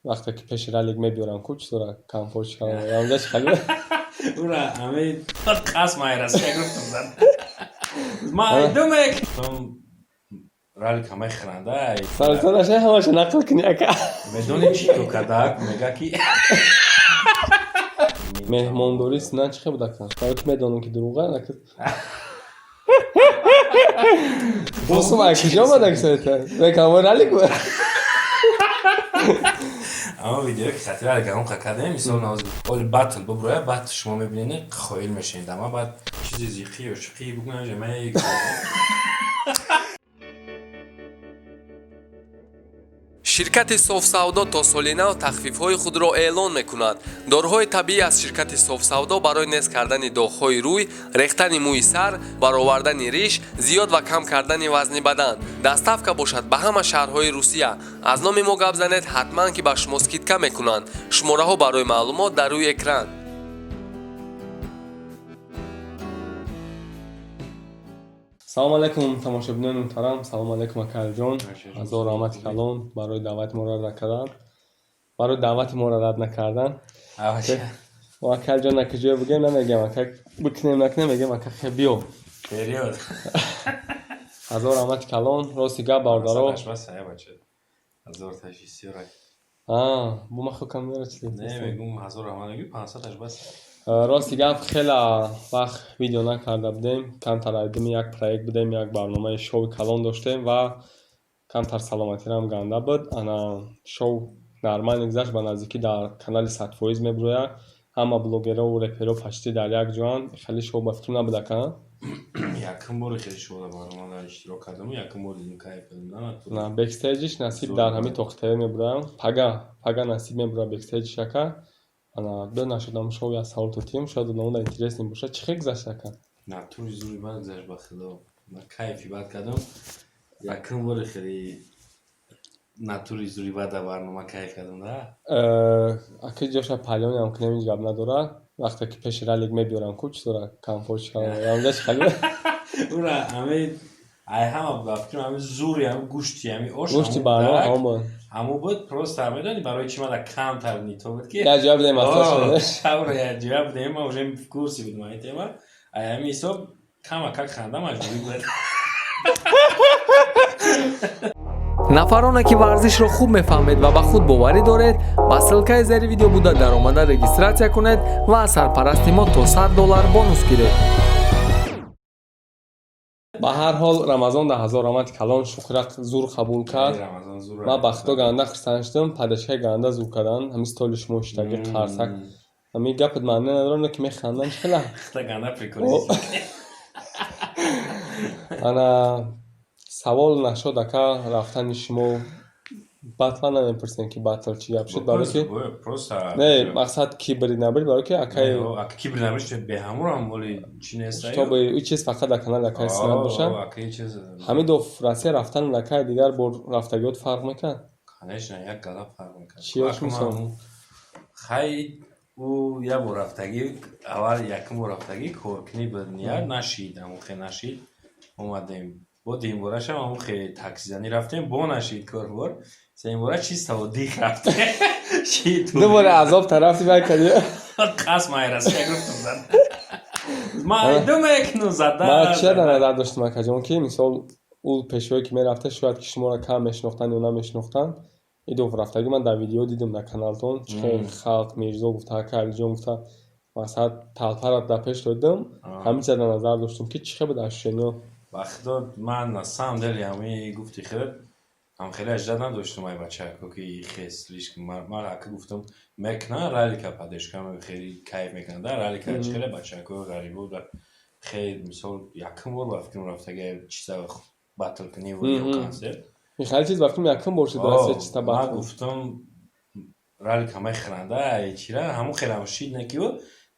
Вақте ки пеши ралик мебиёрам, ку чизора комфорт шикалам, чӣ хали? Ура, ами қасм айрасия гуфтам зад. Майдумек. Ралик ҳамаи хӯранда. Сарсараша ҳамаша нақл кунӣ, ака. Медонӣ чӣ то кадак мега ки меҳмондорӣ синан чӣ хел буд, ака? Барои ки медонам ки дурӯға, ака. Босум ай куҷо омад, ака, сайта? Рекламаи ралик буд. Ама видеое ки хати ралик ҳамон кардем, мисол навоз оли батл буброя, баъд шумо мебинед, хоил мешавед, ама баъд чизи зиқӣ ё шиқӣ бугӯям жамаи. Ширкати Софсавдо то соли нав тахфифҳои худро эълон мекунад. Доруҳои табиӣ аз ширкати Софсавдо барои нест кардани доғҳои рӯй, рехтани мӯи сар, баровардани риш, зиёд ва кам кардани вазни бадан. Доставка бошад ба ҳама шаҳрҳои Русия. Аз номи мо гап занед, ҳатман ки ба шумо скидка мекунанд. Шумораҳо барои маълумот дар рӯи экран. Салому алайкум, тамошобинони муҳтарам. Салому алайкум, акаҷон. Ҳазор раҳмати калон барои даъвати моро рад накардан. Барои даъвати моро рад накардан. Акаҷон, ака ҷое бугем, намегем, ака бикунем, накунем, мегем, ака, хе биё. Период. Ҳазор раҳмати калон. Рости гап, бародаро. Ҳазор таши сиёра. Бу ма хукам мера чиз. Не, мегум ҳазор раҳмат мегӯй, 500-аш бас. Рости гап, хеле вақт видео накарда будем. Камтар айдими як проект будем, як барномаи шоуи калон доштем ва камтар саломатирам ганда буд. Ана шоу нормально гузашт, ба наздикӣ дар канали Садфоиз мебурояд. Ҳама блогерову реперо почти дар як ҷоанд. Хеле шоу ба фикр набуд, ака? Якум бори хеле шоу барнома дар иштирок кардам, якум бор дидим, кайф кардам. На, бекстейҷиш насиб дар ҳамин Тоқи ТВ мебуроям. Пага, пага насиб мебурояд бекстейҷиш, ака. Ана бё нашудам шоу як савол тотием, шояд одамода интересный бошад. Чӣ хел гузашт, ака? Натури зури бад гузашт, ба худо. Ман кайфи бад кардам. Якум бори хеле натури зури бад дар барнома кайф кардам, да? Ака, ҷоша палёнам кунем, ҳеҷ гап надорад. Вақте ки пеши ралик мебиёрам, ку чизора комфорт шикалам, чӣ хали? Ура, ами ай ҳама ба фикрам ами зури ами гӯшти ами ош. Гӯшти барнома ҳамон буд. Ҳамон буд, просто медонӣ барои чӣ мада камтар нито буд ки як ҷоя будем, асос шавра як ҷоя будем, ма уже в курсе будем ай тема. Ай ами ҳисоб камакак ханда маҷбурӣ буд. Нафароне ки варзишро хуб мефаҳмед ва ба худ боварӣ доред, ба ссылкаи зери видео буда даромада регистрация кунед ва аз сарпарасти мо то 100 доллар бонус гиред. Ба ҳар ҳол, Рамазон да ҳазор раҳмати калон, шукра, зур қабул кард. Ман ба худо ганда хурсанд шудам, падашкаи ганда зур кардан, ҳамин столи шумо шидаги қарсак. Ҳамин гапат маъне надорам, ки механдам, чӣ хела? Ганда прикол. Ана савол нашуд, ака, рафтани шумо батла намепурсем, ки батл чӣ гап шуд, барои ки не мақсад кибри набри, барои ки акаи кибри набри беҳамурам оли чи нест. Чтобы и чиз фақат дар канали акаи Синат бошад. Ҳамин доф Россия рафтан акаи дигар бор рафтагиёт фарқ мекард? Конечно, як гала фарқ мекард. Чиёш, мисол? Хай, ӯ як бор рафтагӣ, аввал якум бор рафтагӣ коркунӣ буд, ният нашид, ҳамон хе нашид, омадем. Бо дуюмборашам ҳамон хе таксизанӣ рафтем, бо нашид корбор. Сеюмбора чисто дих рафтем. Дубора азоб тарафти бай кардӣ. Қасм айрасия гуфтам зад. Майдумекну зада. Ман чия дар назар доштам, акаҷон, ки мисол ӯ пешвое ки мерафта, шояд ки шуморо кам мешинохтанд ё намешинохтанд. Идоф рафтагӣ ман дар видео дидам дар каналтон, чӣ хел халқ Мирзо гуфта, ака Алиҷон гуфта, масалан талпаро дар пеш додам. Ҳамин чиза дар назар доштам, ки чӣ хел буд ощущениё? Ба худо, ман на самом деле ҳамин гуфти худ ҳам хеле аждад надоштам, ай бачако ки хе слишком. Ман ака гуфтам, мекунан ралика поддержка, хеле кайф мекунанд да ралика, хеле бачако ғарибо хеле, мисол, якум бор ба фикрам рафтага чиза батл кунӣ ё консерт. Хеле чиз ба фикрам якум бор шуд Россия чиста батл. Ман гуфтам, ралика мехӯранда, ай чира ҳамон хеле ҳам шид, не ки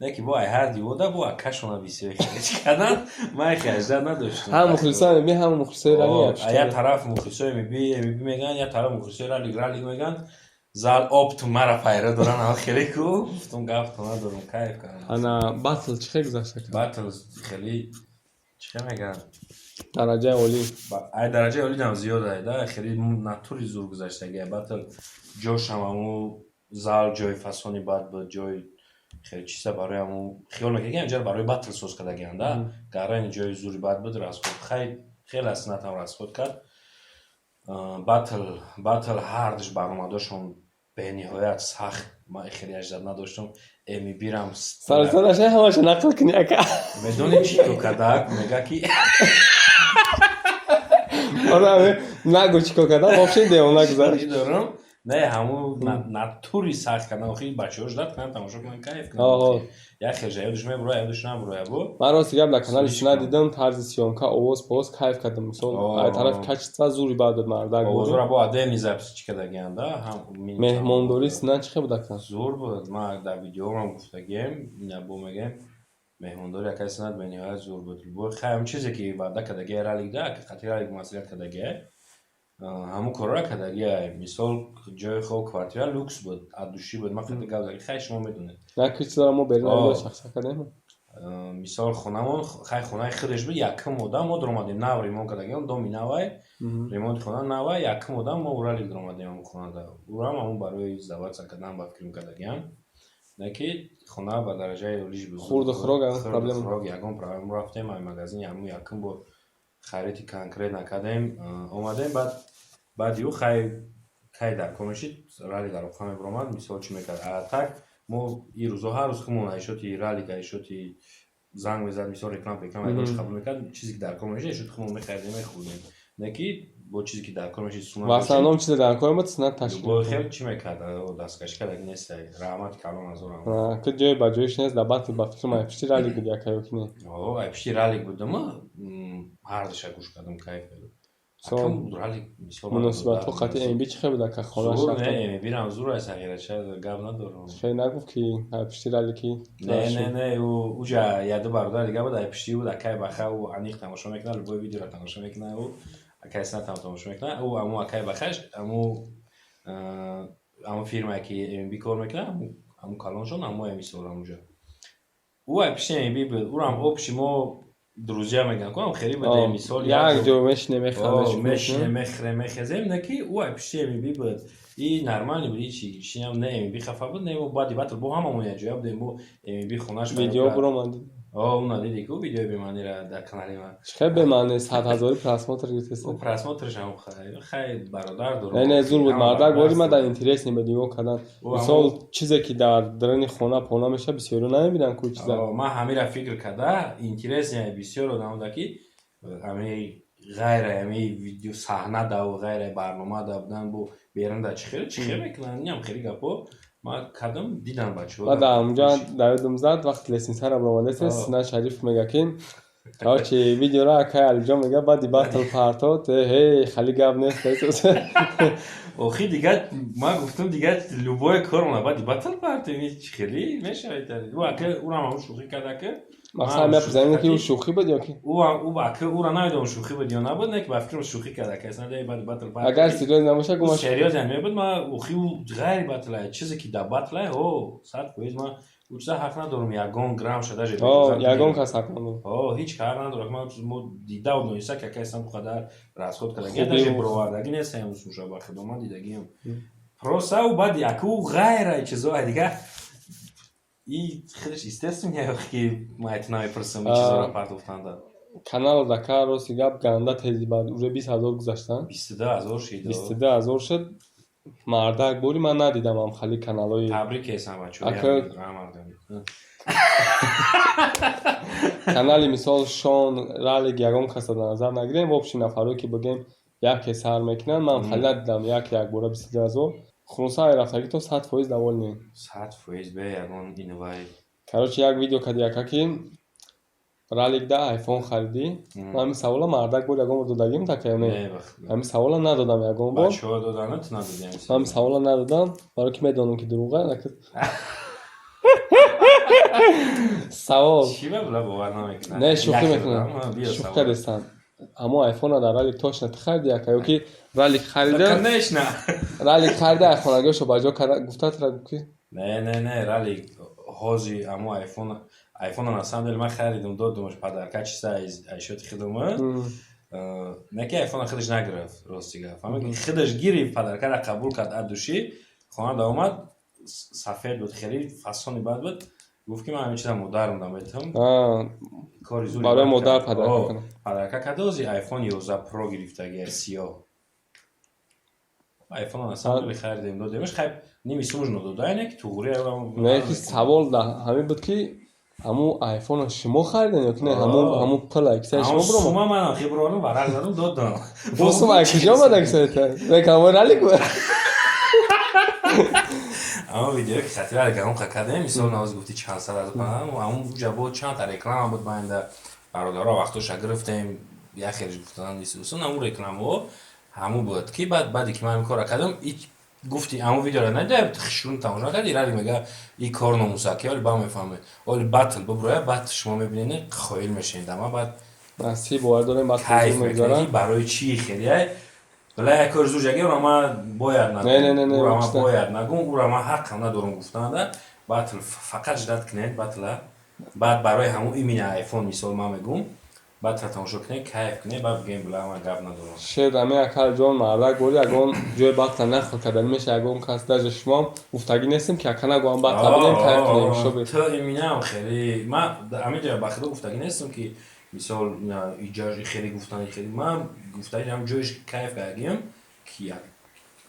не ки бо ай ҳар дивода бо акашона бисёр чӣ кардан, ман хе аждад надоштам. Ҳам мухлисои МБ, ҳам мухлисои рали. Як тараф мухлисои МБ МБ мегӯянд, як тараф мухлисои ралик ралик мегӯянд, зал опту мара пайра доран, ҳам хеле ку гуфтум, гафту надорам, кайф кардам. Ана батл чӣ хел гузашт? Батл хеле Чӣ мегӯянд? Дараҷаи олӣ. Ай дараҷаи олӣ дам зиёд ай да, хеле натури зур гузаштаги. Батл ҷошам ҳаму зал ҷои фасони бад буд, ҷои хеле чиса барои ҳаму хиёл мекард, ки инҷа барои батл соз кардагианд да. Гарани ҷои зури бад буд, расход хай хеле аз санъатам расход кард. Батл ҳардуш баромадошон бениҳоят сахт. Ман хеле аждад надоштам. Эмибирам Сарсараша ҳамаша нақл кунӣ, ака. Медонӣ, чӣ ко кардак? Мега ки Нагӯ, чӣ кор кардам, вообще девона гузашт. Дорам. Не, ҳаму натури сахт кардан, охи бачаҳо ждать кунанд, тамошо кунанд, кайф кунанд. Як хел ёдаш мебурояд, ёдаш набурояд бо. Ман рости гап, дар канали Сина дидам тарзи съёмка, овоз поз, кайф кардам. Мисол, ай тарафи качества зури бад буд, мардак. Овозро бо отдельный запись чӣ кардагианд да. Меҳмондорӣ Сина чӣ хел буд, ака? Зур буд. Ман дар видеоам гуфтагием, ина бо мегӯем, меҳмондори акаи Синат бениҳоят зур буд. Хай, ҳамн чизе ки ваъда кардагия ралик да, қати ралик маслиҳат кардагия, ҳамун корро кардагия. Мисол, ҷои хоб, квартира люкс буд, от души буд. Ман қати гап задам, хай, шумо медонед. На, ки чизаро мо берун шахса кардем. Мисол, хонамон, хай, хонаи худаш буд. Якум одам мо дуромадем, нав ремонт кардагиам, доми навай, ремонти хона навай. Якум одам мо уралик дуромадем ҳамун хонада. Урам ҳамун барои сдаваться кардан ба фикрам кардагиам. Не ки хона ба дараҷаи олиш буд. Хурду хӯрок ягон проблема? Хӯрок ягон проблема. Мо рафтем ай магазин, ҳамун якум бор хариди конкрет накардем, омадем. Баъди ӯ хай, кай дар кор мешид, ралли дар оқа мебаромад, мисол, чӣ мекард. А так мо ин рӯзо ҳар рӯз худмон айшоти ралик, айшоти занг мезад, мисол, реклама пеклама ягон чи қабул мекард, чизе ки дар кор мешид, айшоти худмон мехаридем, мехӯрдем. Не ки бо чизе ки дар кор мешид. В основном чизе дар кор омад, Синат ташкил. Любой хел чӣ мекард, дасткашӣ кардаги нест. Раҳмати калон аз орам. Ки ҷои ба ҷоиш нест. Дар батл, ба фикрам, ай пишти ралик буд, яка, ё ки не? Ай пишти ралик будам, ҳардуша гӯш кардам, кайф кардам. Муносибатҳо қати МБ чӣ хел буд, ака, хонаш? МБрам зур аст, ҳақиқатша гап надорам. Хел нагуфт, ки ай пишти ралики? Не, не, не, уҷа яду бародар дига буд, ай пишти буд, акай Баха. Ӯ аниқ тамошо мекунад, любой видеоро тамошо мекунад, ӯ акай Снатам тамошо мекунад. Ӯ аму акай Бахаш, аму фирмае ки МБ кор мекунад, аму калоншон, аму эмисор амуҷа. Ӯ ай пишти МБ буд, ӯрам общий мо друзья мегӯям, кунам хеле буд, мисол. Як ҷо мешинем, мехӯрем. Мешинем, мехӯрем, мехезем. Не ки ӯ ай пишти МБ буд и нормальный буд, ҳичи чинам не. МБ хафа буд, не. Баъди батл бо ҳамамон якҷоя будем, бо МБ хонаш. Видео буромад. Уна диди ку, видеои бемаънира дар канали ман? Чӣ хел бемаъне, 100 ҳазори просмотр гирифтест. Просмотршам хай, бародар дорам. Не, не, зур буд, мардак бори ма дар интересный ба нигоҳ кардан. Мисол, чизе ки дар даруни хона пона мешавад, бисёриҳо намебинанд ку чиза. Ман ҳамира фикр карда, интересный бисёр одам ки ҳами ғайра ҳами видео саҳна даву ғайра барнома да будан, бо берун да чӣ хел чӣ хел мекунанд, инам хеле гапҳо ман кардам, дидам бачаҳо. Баъд ҳамунҷа дар ёдам зад, вақти лестницара баромадааст, Сина Шариф мега, ки короче, видеоро акай Алиҷон мега, баъди батл партот, ҳей, хали гап нест. Охи, дигар ман гуфтам, дигар любое кормона баъди батл партем, чӣ хели мешавад. Урам ҳамун шӯхӣ карда ки. Мақсад мепурсам, ки ӯ шӯхӣ буд ё ки? Ака, ӯра намедонам, шӯхӣ буд ё набуд, не ки ба фикрам, шӯхӣ карда ки аслан баъди батл. Агар серьёз набошад, гумаш. Серьёз мебуд. Ман охи, ӯ ғайри батл, чизе ки дар батл, ҳо, 100% ман ӯ чиза ҳақ надорам, ягон грамм шуда. Ягон кас ҳақ надорад. Ҳеҷ ҳақ надорад. Ман мо дида дониста, ки акай сан қадар расход карда, даже бировардагӣ нестам сумша, ба худо, ман дидагиам. Просто ӯ баъди ака, ӯ ғайра чизо дигар и худаш естественно, ки ман это намепурсам, чизоро партофтанда. Канал дака, рости гап, ганда тези баъд уже 20 000 гузаштанд. 22 000 шид. 22 000 шуд, мардак бори ман надидам ам хали каналҳои. Табрик ҳестам, бачаҳо. Канали, мисол, Шон, Ралик, ягон каса дар назар нагирем, вообще нафарое ки бигем, яке сар мекунанд, ман хали надидам як якбора 22 000. Хулоса, ай рафтагӣ то 100% довольный? 100%, бе ягон инвай. Короче, як видео кади, яка, ки ралик да айфон харидӣ. Ман ҳамин савола, мардак, бор ягон бор додагим така ё не? Ҳамин савола надодам ягон бор. Бачаҳо додана, ту надодӣ. Ҳамин савола надодам, барои ки медонам, ки дурӯға. Савол. Чӣ ба бовар намекунад? Не, шӯхӣ мекунам, шӯхӣ кардестам. Ҳамон айфона дар ралик точно ту хариди, яка, ё ки ралик харида? Конечно. Ралик харида, айхонагиҳошо ба ҷо карда гуфта, тура гуфт ки? Не, не, не, ралик ҳози ҳамон айфон. Айфона на самом деле ман харидам, додумаш подарка, чиса айшоти хидума. Не ки айфона худаш нагирифт, рости гап. Фаҳмид, худаш гирифт, подаркара қабул кард аз души, хона да омад, сафед буд, хеле фасони бад буд. Гуфт ки ман ҳамин чиза модарам наметам. Кори зури барои бад модар кард. Подарка О, кунам. Подарка карда, ози iPhone 11 Pro гирифтаги, сиёҳ. Айфона на самом деле харидем, додемаш, хай, ними сумуш надода, не ки туғри. Не ки савол да ҳамин буд ки ҳамун айфона шумо хариден ё ки не, ҳамун пул кисаи шумо биромад? Сума манам хи бировардам, варақ задам, додам. Бо сум ай куҷо омада кисаита? Не камон ралик буд. Ама видео ки хатира ҳамон кардем, мисол навоз гуфти чанд сад аз ҳамон уҷа буд, чанд та реклама буд байнда бародаро, вақтоша гирифтем, як хелеш гуфтан исусон ҳамун рекламаҳо ҳамун буд ки баъд баъде ки ман ҳамин корро кардам, гуфти ҳамун видеоро надида, хишрун тамошо накарди, ради мега и кор номусаки, оли ба мефаҳме, оли батл буброя, баъд шумо мебинед, қоил мешавед, ама баъд Насиб, бовар дорем, баъд кайф мегузарад. Мекунед, барои чӣ хеле била як кори зур жаги, ура ман бояд Не, не, не, не, нагум, ура ман чиста. Бояд нагум, ура ман ҳаққам надорам гуфтанда. Батл фақат ждать кунед, батла баъд барои ҳамун именно айфон, мисол ман мегум, батла тамошо кунед, кайф кунед, баъд бигем била ман гап надорам. Шер ами акаҷон, мардак бори ягон ҷои батла нахл кардани меша, ягон кас, даже шумоам гуфтагӣ нестем ки ака нагӯам, батла бинем, кайф кунем, шобе. Ту иминам хеле ман ҳамин ҷо ба худо гуфтагӣ нестам ки мисол иҷош хеле гуфтани, хеле ман гуфтагӣ ҳам ҷоиш кайф кардагиам ки як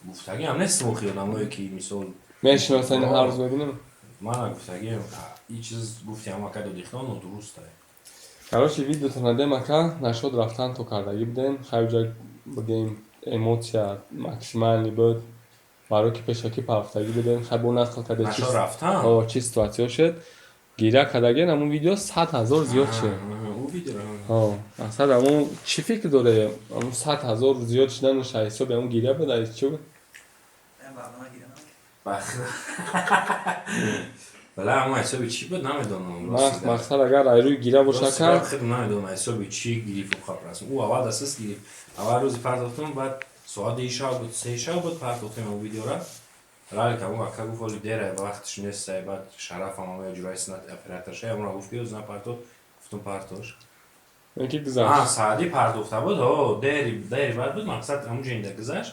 гуфтагиам нестам, охи одамое ки мисол Мешиносани, ҳар рӯз мебинем. Ман гуфтагиам и чиз гуфти ҳам ака додихтон нодуруст. Короче, видеото надем, ака, нашод рафтан то кардагӣ будем, хайҷа бигем, эмоция максимальный буд, барои ки пешакӣ парафтагӣ будем, хай бо нақл карда. Нашод рафтан. О, чӣ ситуатсиё шуд, гиря кардагиен, ҳамун видео 100 000 зиёд шуд. Ӯ видео. Мақсад, ҳамун чӣ фикр доре, ҳамун 100 000 зиёд шуданаш ҳисоби ҳамун гиря буд, чӣ буд? Ба бала ҳамон ҳисоби чӣ буд, намедонам. Мақсад, агар ай рӯи гиря боша кард. Хеле намедонам ҳисоби чӣ гирифт, хабрасм ӯ аввал дастаст гирифт, аввал рӯзи партохтум, баъд соат 2 шаб буд, 3 шаб буд, партохтем ҳамон видеора. Ралик ҳамон ака гуфт, оли дера вақтш нестай, баъд Шарафам ҳама ҷураи снат операторша ҳамонро гуфт ки зна партох, гуфтум партош. Ки гузашт. Саъди партохта буд, о дери дери баъд буд, мақсад ҳамон ҷо инда гузашт,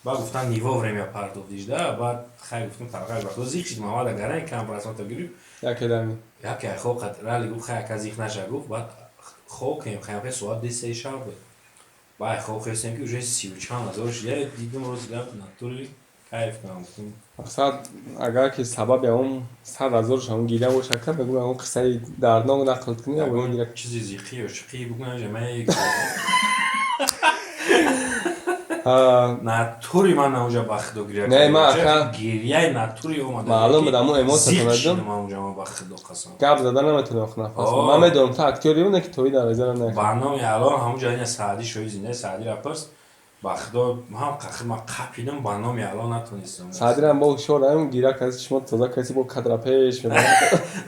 баъд гуфтан не вовремя партохтиш да, баъд хай гуфтум таваққал, вақто зиқ шид, мавада гарани кам просмотр гирифт. Яке дами. Яке хоб рали гуфт, хай ака зиқ наша, гуфт, баъд хоб кунем, хай соат 2-3 шаб буд, баъд хоб хестем ки уже сию чанд ҳазор шид, дидум, рози гап, натури кайф кунам, гуфтум. Мақсад, агар ки сабаби ҳамон 100 000-ш ҳамон гиря боша, ка мегӯм, ҳамон қиссаи дарднок нақл кунӣ. Чизи зиқӣ ё шиқӣ бугӯ, ҷамаи натури ман наунҷа ба худо гиря. Не, ман ака гиряи натури омада. Маълум буд ҳамон эмоция. Надидам ман унҷа, ман ба худо қасам. Гап зада наметавонам, нафас. Ман медонам, ту актёри, не ки тои дараҷара не. Ба номи Аллоҳ, ҳамунҷа ина Саъдӣ шоҳи зиндаи, Саъдира пурс, ба худо ҳам қахи ман қапидам, ба номи Аллоҳ натонистам. Саъдирам бо ҳушёр гиря каси, шумо тоза каси бо кадра пеш.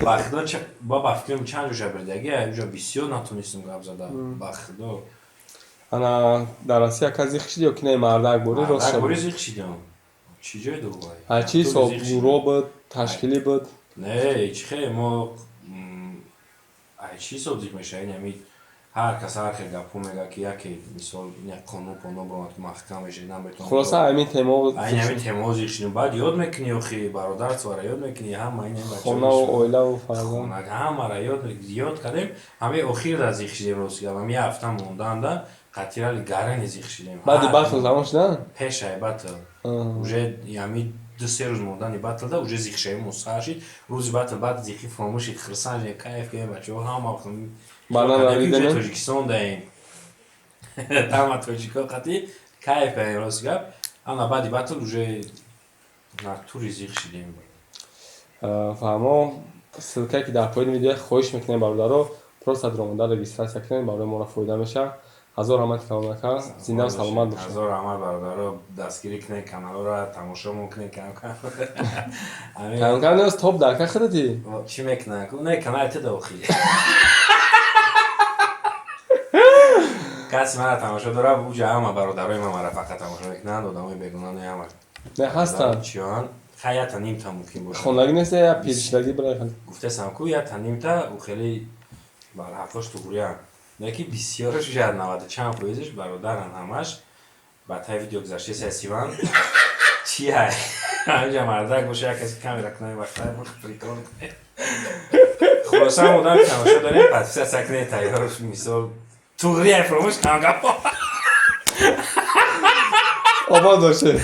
Ба худо, ба фикрам чанд ҷоша бирдаги, уҷа бисёр натонистам гап зада, ба худо. Ана дар Россия ка зиқ шиди ё ки не, мардак бори рост? Мардак бори зиқ шидам, чӣ ҷой дурғай. А чӣ ҳисоб, зуро буд, ташкилӣ буд? Не, чӣ хеле мо ай чӣ ҳисоб зиқ мешавад, ин ҳами ҳар кас ҳар хел гапҳо мега, ки яке мисол қонун понун баромад, ки маҳкам мешавад, наметавон. Хулоса, ҳамин темао. Айн ҳамин темао зиқ шидем, баъд ёд мекунӣ, охи бародарцвара ёд мекунӣ, ҳама ин хонаву оилаву фарзанд. Ҳамара ёд кардем, ҳамаи охирда зиқ шидем, рост гап, ҳами як ҳафта монданда қатирали гарани зиқ шидем. Баъди батл тамом шудан? Пешай батл, уже ҳами 2-3 рӯз мондани батлда уже зиқшавимон сар шид, рӯзи батл баъд зиқӣ фаромӯш шид, хирсан шидем, кайф кардем, бачаҳо ҳама Тоҷикистон даем, ҳама тоҷико қатӣ кайф кардем, рост гап, ана баъди батл уже натури зиқ шидем. Фаҳмо, ссылкае ки дар поёни видео, хоҳиш мекунем, бародаро, просто даромада регистрация кунед, барои моро фоида мешавад. Ҳазор раҳмати калонака, зиндаву саломат бошед. Ҳазор раҳмат, бародаро, дастгирӣ кунед каналҳоро, тамошомон кунед кам-кам. Кам-кам нест, топ дар ка худати. Чӣ мекунад? Не, канали ту охи, каси мара тамошо дора уҷа, ҳама бародарои ман мара фақат тамошо мекунанд, одамои бегуна не, ҳама. Не, ҳастанд. Чиён. Хай, якта нимта мумкин боша. Хонагӣ нест, я пиршидагӣ бирай. Гуфтасам ку, якта нимта ӯ хеле бар ҳаққош туғриян, не ки бисёраш, шояд наваду чанд фоизаш бародаран ҳамаш. Ба тай видео гузашта сасиван чи ҳай, ҳаминҷа мардак боша, як каси камера кунай, вақтай прикол. Хулоса, ҳам одам тамошо дорем, подписаться кунед, тайёр, мисол, туғрияй, фаромӯш кунам гапо. Обод бошед.